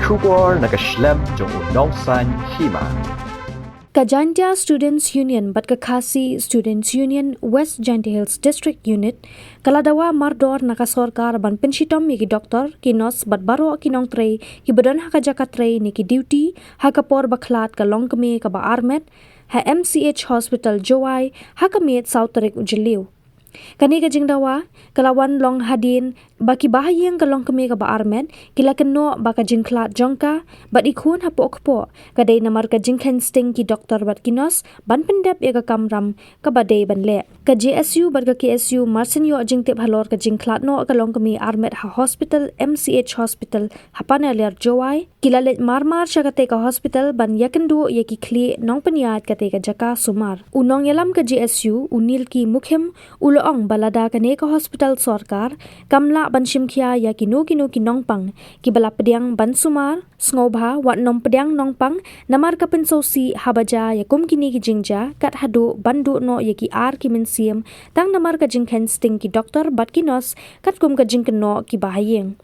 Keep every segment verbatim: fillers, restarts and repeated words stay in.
Khubor na ka shlem jong u nongsaiñ hima. Ka Jaintia Students Union bad ka Khasi Students Union West Jaintia Hills District Unit ka la dawa mardor na ka sorkar ban pynshitom ïa ki doktor, ki nurse bad baroh ki nongtrei kiba don ha ka jaka trei ne ki duty ha ka por ba khlad ka longkmie kaba armet ha M C H Hospital Jowai ha ka miet saw tarik u Jylliew. Kane ka jingdawa ka la wan long hadien ba ki bahaïing ka longkmie kaba armet ki la kynnoh ba ka jingkhlad jong ka bad i khun hapoh kpoh ka dei namar ka jingkheiñ sting ki doktor bad ki nurse ban pyndep ïa ka kamram kaba dei ban leh. Ka J S U bad ka K S U mar shen ïoh jingtip halor ka jingkhlad noh ka longkmie armet ha hospital M C H Hospital ha Panaliar Jowai, ki la leit marmar sha katei ka hospital ban ïakynduh ïa ki khlieh nongpynïaid katei ka jaka sumar. U nongïalam ka J S U u Nilki Mukhim u la ong ba lada kane ka hospital sorkar kam lah ban shimkhia ïa kino kino ki nongpang kiba la pdiang ban sumar, sngewbha wat nym pdiang nongpang namar ka pynsngewsih haba jia ïa kum kine ki jingjia kat haduh ban duh noh ïa ki ar ki mynsiem tang namar ka jingkheiñ sting ki doktor bad ki nurse katkum ka jingkynnoh ki bahaïing.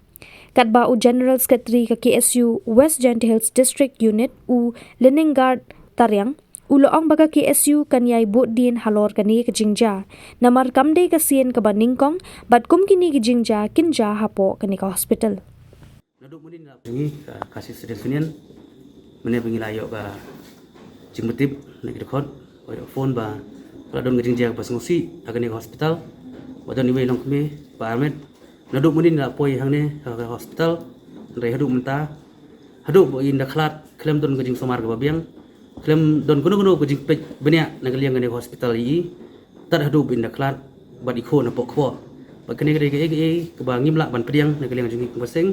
Katba u General Secretary ka K S U West Jaintia Hills District Unit u Lenengard Tariang u la ong ba ka K S U kan ïai bud dien halor kane ka jingjia namar kam dei ka sien kaba nyngkong bad kum kine ki jingjia kin jia hapoh kane ka hospital. Naduh mynnin la poi ka Khasi Students Union mynne ba ngi la ïoh ka jingmyntip na ki dkhot ba ïoh phone ba ka la don ka jingjia kaba sngewsih ha kane ka hospital ba don iwei i longkmie ba armet. Naduh mynnin la poi hangne ha ka hospital hynrei haduh mynta haduh ba in da khlad khlem don ka jingsumar kaba biang khlem don kano kano ka jingpeit bniah na ka liang kane ka hospital ïa i tad haduh ba in da khlad bad i khun hapoh kpoh. Bad kane ka dei kaei kaei kaba ngim lah ban pdiang na ka liang jong ngi kum ka seng.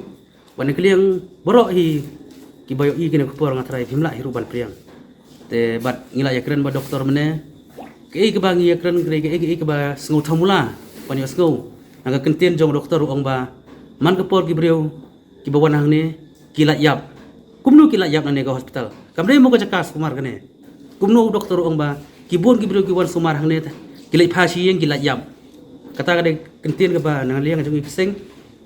Bad na ka liang baroh hi kiba ïohi kane ka khubor nga tharai phim lah hi ruh ban pdiang. Te bad ngi la ïakren bad doktor mynne. Kaei kaba ngi ïakren ka dei kaei kaei kaba sngew thamula ban ïohsngew na ka kyntien jong u doktor u ong ba man ka por ki briew kiba wan hangne ki lait ïap. Kumno ki lait ïap nangne ka hospital? Kam dei mo ka jaka sumar kane. Kumno u doktor u ong ba ki bun ki briew ki wan sumar hangne te ki leit phai sha ïing ki lait ïap. Kata ka dei kyntien kaba na ka liang jong ngi ka seng.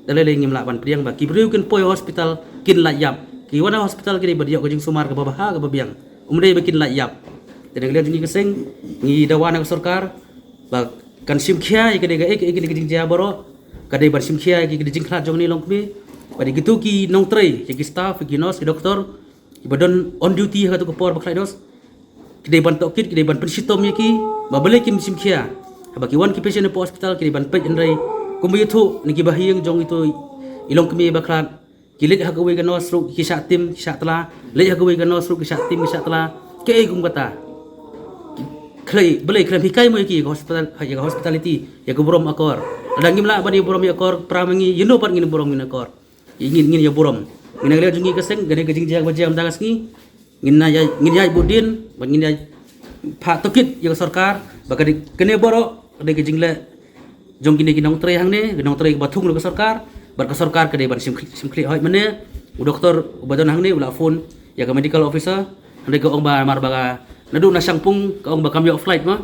Da lei lei ngim lah ban pdiang ba ki briew kin poi hospital kin lait ïap. Ki wan hospital ki dei ban ïoh ka jingsumar kaba bha kaba biang. Um dei ba kin lait ïap. Te na ka liang jong ngi ka seng ngi dawa na ka sorkar ba kan shim khia ïa kane kaei kaei kane ka jingjia baroh. Ka dei ban shim khia ïa kane ka jingkhlad jong kine ki longkmie. Bad ïa kito ki nongtrei ïa ki staff ïa ki nurse ki doktor kiba don on duty ha kato ka por ba khlaiñ dos ki dei ban tohkit ki dei ban pynshitom ïa ki ba balei kim shim khia. Haba ki wan ki patient hapoh hospital ki dei ban peit hynrei kumba ïathuh na ki bahaïing jong ito i longkmie ba khlad ki leit ha kawei ka nurse ruh ki shah tim ki shah tla, leit ha kawei ka nurse ruh ki shah tim ki shah tla. Kaei kum kata? Khlei balei khlem hikai mo ïa ki ka hospital ïa ka hospitality ïa ka burom akor. Lada ngim lah ban ïa burom ïa akor para ma ngi ïa no pat ngin burom ngin akor. Ngin ngin ïa burom. Ngin ïa leh jong ngi ka seng kane ka jingjia ba jia mynta ka sngi. Ngin ïa ngin ïa bud dien bad ngin ïa phah tohkit ïa ka sorkar ba ka dei kane baroh ka dei ka jingleh jong kine ki nongtrei hangne ki nongtrei ba thung ka sorkar bad ka sorkar ka dei ban shim khlieh shim khlieh hoi mynne. U doktor uba don hangne u la phone ïa ka medical officer hynrei ka ong ba mar ba ka naduh na Shangpung ka ong ba kam ïoh flight ma.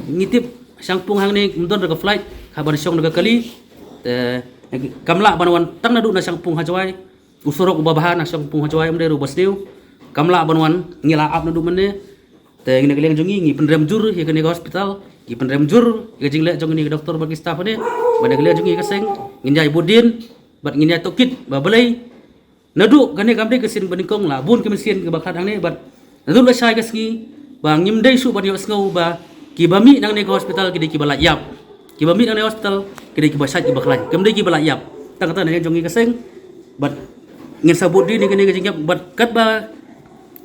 Ngi tip Shangpung hangne ym don da ka flight haba shong da ka kali. Te kam lah ban wan tang naduh na Shangpung ha Jowai. U surok uba bha na Shangpung ha Jowai um dei ruh ba sniew. Kam lah ban wan ngi la ap naduh mynne. Te ngi na ka liang jong ngi ngi pynrem jur ïa kane ka hospital ngi pynrem jur ïa ka jingleh jong kine ki doktor bad ki staff ne. Bad na ka liang jong ngi ka seng ngin ïai bud dien bad ngin ïai tohkit ba balei naduh kane kam dei ka sien ba nyngkong la bun ki mynsiem kiba khlad hangne bad naduh la shai ka sngi ba ngim dei shuh ban ïohsngew ba kiba mih nangne ka hospital ki dei kiba lait ïap. Kiba mih nangne hospital ki dei kiba shait kiba khlaiñ kim dei kiba lait ïap. Tang kata na ka liang jong ngi ka seng bad ngin sa bud dien ïa kane ka jingïap bad katba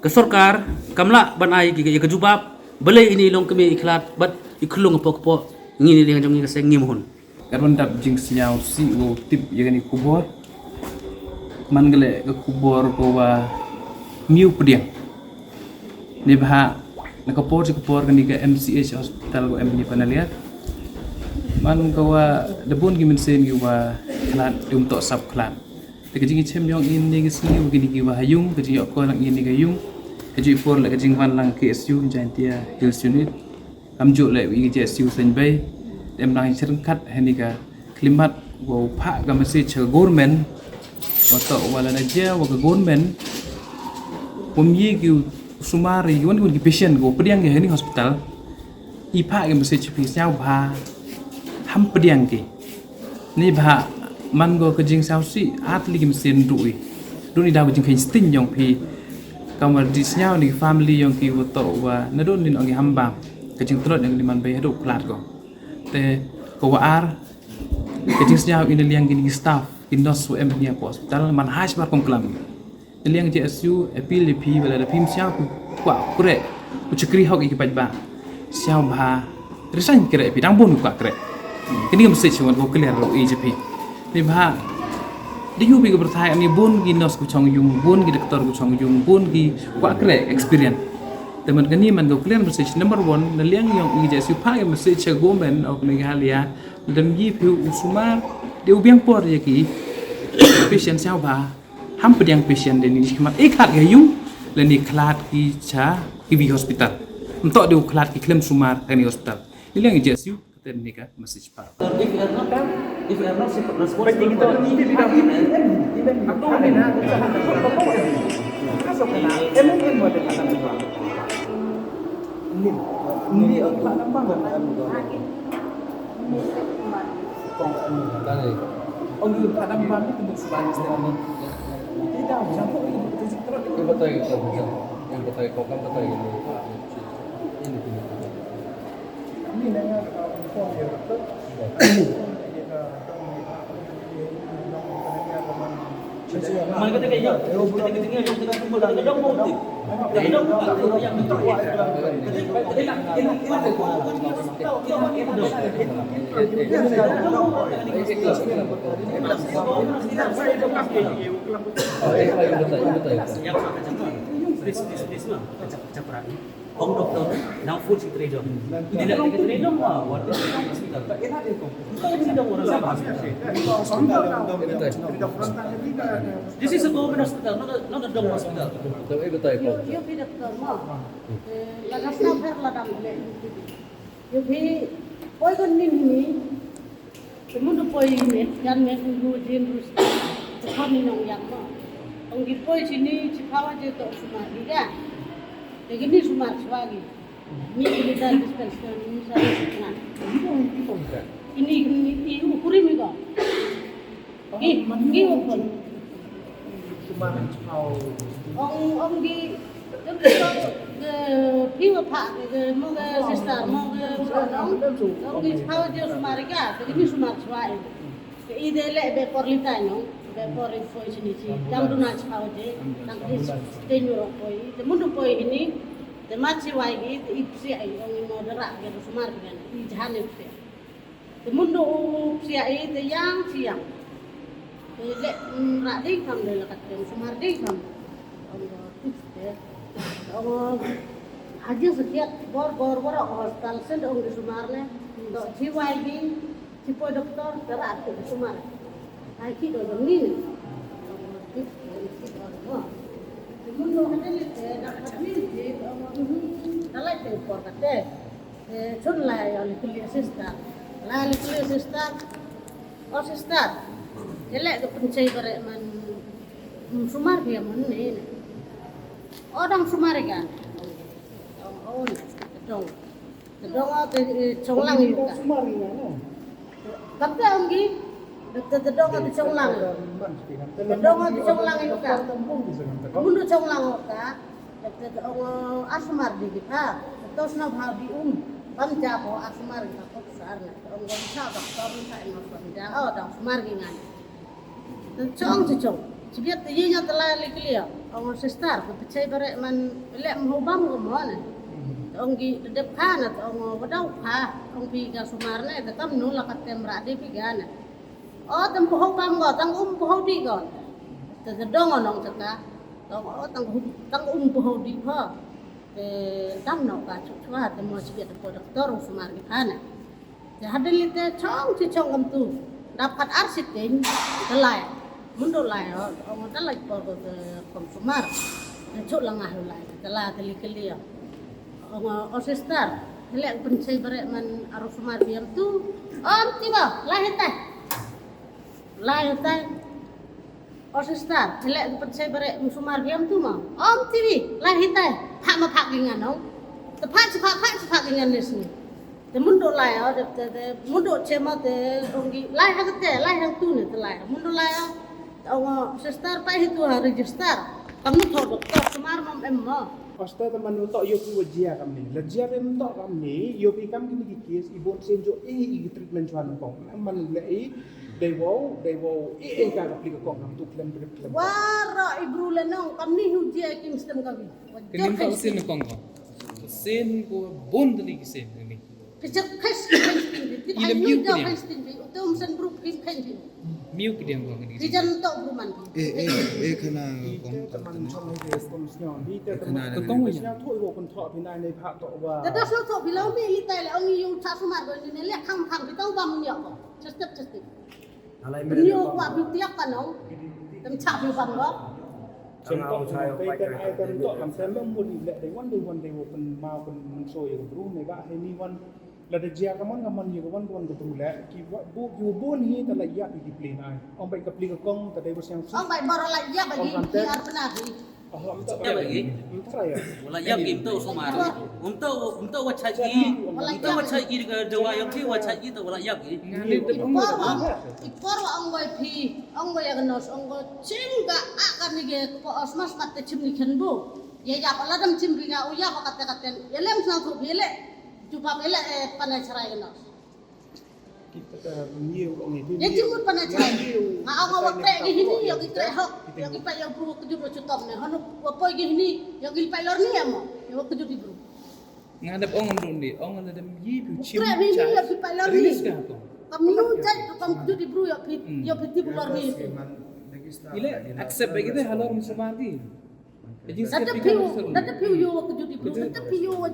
ka sorkar kam lah ban ai ïa ka jubab balei ine i longkmie i khlad bad i khlung hapoh kpoh. Ngi na ka liang jong ngi ka seng ngim hun. Ka don dap jingsngewsih wow tip ïa kane ka khubor. Man ka leh ka khubor ka wa miu pdiang. Ni bha na ka por ka por kane ka M C H hospital ka em ni Panaliar. Man ka wa da bun ki mynsiem ki wa khlad um toh sap khlad. Te ka jingchem yong in ni ka sngi wa kine ki wa ha yung ka jingïoh ko lang in ni ka yung. Ka jingpor la ka jingwan lang K S U Jaintia Hills Unit. Am ju le wi je siu sen bei. Em nang chereng kat heni ka klimat wow pha ka message ka government. Wa toh wa la na jia wa ka government, wa mih ki sumar ïa wan ki patient ko pdiang ki ha kani hospital. I phah ki message phi sñiaw bha, ham pdiang ki. Ni bha man ko ka jingsñiaw si at li ki message du i. Du ni daw ka jingkheiñ sting yong phi. Kamar di sñiaw ni family yong ki wa toh wa na du ni nong ki ham bam. Ka jingtlot yong ki man bai hadu klat ko. Te ko wa ar ka jingsñiaw ina liang kini ki staff, ki nurse wa em nia ko hospital man haj bar kong klam. Ina liang J S U appeal ïa phi, wala da phim sñiaw ku kwah kreh u chakri hok ïa ki paidbah. Sñiaw bha, resign kreh phi, dang bun kwah kreh. Kini ka message wan ko clear lo ïa phi. Ni bha da yu phi ka pyrthai ani bun ki nurse ku chong yung, bun ki doctor ku chong yung, bun ki kwah kreh experience. Te man kani man ko clear message number one, na liang yong i J S U phah ka message cha government of Meghalaya. Dam yi phi u sumar de u biang por ïa ki patient sñiaw bha. Ham pdiang patient de ni khmat e khlad ga yung le ni khlad ki cha ki bi hospital. Mtok de u khlad ki khlem sumar ka ni hospital. Ni liang J S U ten ni ka message pa. If you are not, if you are not responsible for the Ong doktor nang full si trei dong. Ini dah kita trei dong, wah, waktu trei dong hospital. Kita ini dong orang Sabah. This is a government hospital, not a, not a dong hospital. Yu pi doktor mo. Lada sna pher lada mle. Yu pi poi kon nin ni. Te mynta poi met, jan met ngu jin rus. Te kham ni nong yang mo. Ong ki poi sini, chi phawa je to sumar ni ga. Te kini sumar swa gi. Ni ki ta dispensary ni sa na. Ini, ini, ini ukuri mi ko. Ki, ki ukuri. Ong, ong ki, ki wa pha, ki mo ki sister, mo ki ong, ong ki pha wa je sumar ka, ki ni sumar swa. Ki i de le be por li tai no, be por i poi sini chi, dang du na chi pha wa je, dang ki te nyu ro poi, te mundu poi ini, te ma chi wai ki, te i psi ai, ong i mo dara, ki sumar ki, i jahan i psi. Te mun do u psiah i te ïang shi ïang. Te leh, mm, rah dei kam, leh la katem sumar dei kam. Ong ko tip te. Ong ko haji sekiat bor bor bor, ong ko hospital sen ong di sumar ne. To jiwai di, si poi doktor te rah te di sumar. Ai ki do jong ni ne. Ong ko tip te, tip ong ko. Te mun do kate leh te dak kat ni te, ong ko, mhm, dalai te por kate. Te chun lai ïa u likli sister. Lai likli sister. O sister. Te leh ka pynchei bare man, mm, sumar phi ïa man ne. O dang sumar ïa ka. O, o, te dong. Te dong o te, eh, chong lang ïa ka. Kata ong ki, te, te dong te chong lang. Te dong te chong lang ïa ka. Mun te chong lang ïa ka. Te, te ong ar sumar di ki pha. Te sna pha di um. Pam ja ko ar sumar di ka ko sar na. Te ong ko sa ka pam sa ong pam ja. O dang sumar ki ngan. Te chong chi chong. Chi biat te yi nya te la li clear. Ong sister ko pechai bare man leh mo bam ko mo ne. Te ong ki te dep pha na te ong ko dau pha. Ong pi ka sumar ne te kam nu la ka tem ra de pi ga ne. O tem po bam ko tang um po di ko. Te te dong nong te ka. Tang o tang um, tang um po di pha. Te tam no ka chu chwa te mo chi biat po doktor sumar ki pha ne. Te hadien te chong chi chong kam tu. Dap kat ar siteng te lai. Mun do lai o, ong te lai por ko te kom sumar. Te chok la ngah lai. Te la te li clear. Ong o sister, te leh pynchei bare man ar sumar biam tu. Om ti ba, lai hetai. Lai hetai. O sister, phi leh tu pynshai bareh, ym sumar biang tu ma. Om T V, lai hitai. Phah ma phah ki ngan, no. Te phah chi phah, phah chi phah ki ngan ne sini. Te mun do lai, o, te, te, te, mun do che ma te, dong ki, lai ha te, lai ha tu ne, te lai. Mun do lai, o. Te ong, sister, pa hi tu ha register. Kam nu tho doktor, sumar mam em ma. Hosta ta man u toh ïoh ki wa jia kam ni. La jia bem toh kam ni, ïoh ki kam kini ki case, i bun sen jo e i ki treatment chuan kong. Am man le i, dei wow, dei wow, i e ka ka pli ka kong kam tu klem klem klem. Wara i bru le nong, kam ni hu jia kim stem ka wi. Wa Kini jia mta ka usin stem. Kong ko. Usin ko bun tali ki sen ni. Ka jia ka stem ka stem. Ila miu ka stem. Utum sen bru kim ka stem. Miu ki diang kong ni. Ki jan to bru man. Eh, eh, eh, khana kong. Ka man chong hai ke kom sñiaw. Ni te ka man. Ka kong sñiaw tho i wo kun tho phi nai nei pha to wa. Te da so tho phi lo mi li tai le ong yu cha sumar go ni ne le khang khang phi to bam ni ko. Chestep chestep. Ni yo wa bi tiak ka nong. Tem cha phi bam go. Chong kong sa yo kai kan ai kan to kan sem mo li le dei wan dei wan dei wo kun ma kun so yo bru ne ba he ni wan. Lada jia ka mon ka mon ïa ka wan ka wan ka bru leh ki wa bu ki wa bun hi ta la ïap ïa ki pli nai. Ong bai ka pli ka kong ta dei wa siang su. Ong bai bor la ïap ïa ki ar pna hi. Ïap ïa ki. Ym trai ïa. Wala ïap ki ym to sumar. Ym to ym to wa chai ki. Ym to wa chai ki ka dawa ïa ki wa chai ki ta wala ïap ki. Ngani te bung. Por wa ong bai phi ong bai ïa ka nos ong bai chim ka a ka ni ke ko os mas mat te chim ni khen bu. Ïa ïap la dam chim ri nga u ïap ka te ka ten. Ïa lem sang ku phi le. Jubab ïa le, eh, panai chrai ka nos. Kita ka ngiu ong ini. Ïa jingmut panai chrai. Nga ong wa kreh ki hini, ïa ki kreh hok. Ïa ki pa ïa bru ka jut wa chutom ne. Hanu wa poi ki hini, ïa ki pa lor ni amo. Ïa wa ka jut i bru. Nga dap ong ong ni, ong la dam yi pu chim. Kreh hini, ïa ki pa lor ni. Kam nu jai kam jut i bru ïa pi, ïa pi ti bu lor ni. Ile accept bagi te halor musumar di. Nada piu, nada piu yo wa kejut ibu, nada piu wa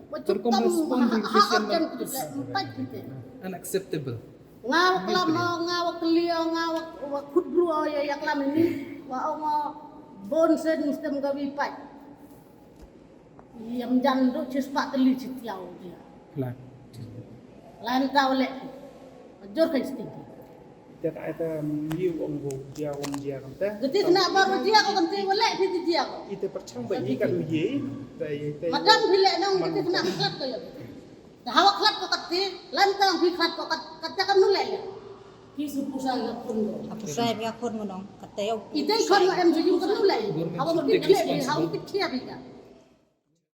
wa chutam ha ha organ kejut le empat kita. Unacceptable. Nga wa kelam nga wa kelia nga wa wa kut bru ya ya kelam ini wa wa bon sen stem ga wi pat. Yam jan do chis pa teli chitiau dia. Lan. Lan tau le. Jor kai sting. Te ta ai ta miu ong go jia ong jia kam te. Gati kena baru jia ko kam te wala phi ti jia ko. Ite perchang ba i ka du ye. Ta ye te. Madam phi le nong gati kena khlat ko yo. Dah hawa khlat ko kati, lantang phi khlat ko kat kata kam nu le ya. Ki su pusa ya khun ko. Aku saya pia khun ngonong kata yo. Ite khun em ju kam nu le. Hawa ki khia bi, hawa ki khia bi ka.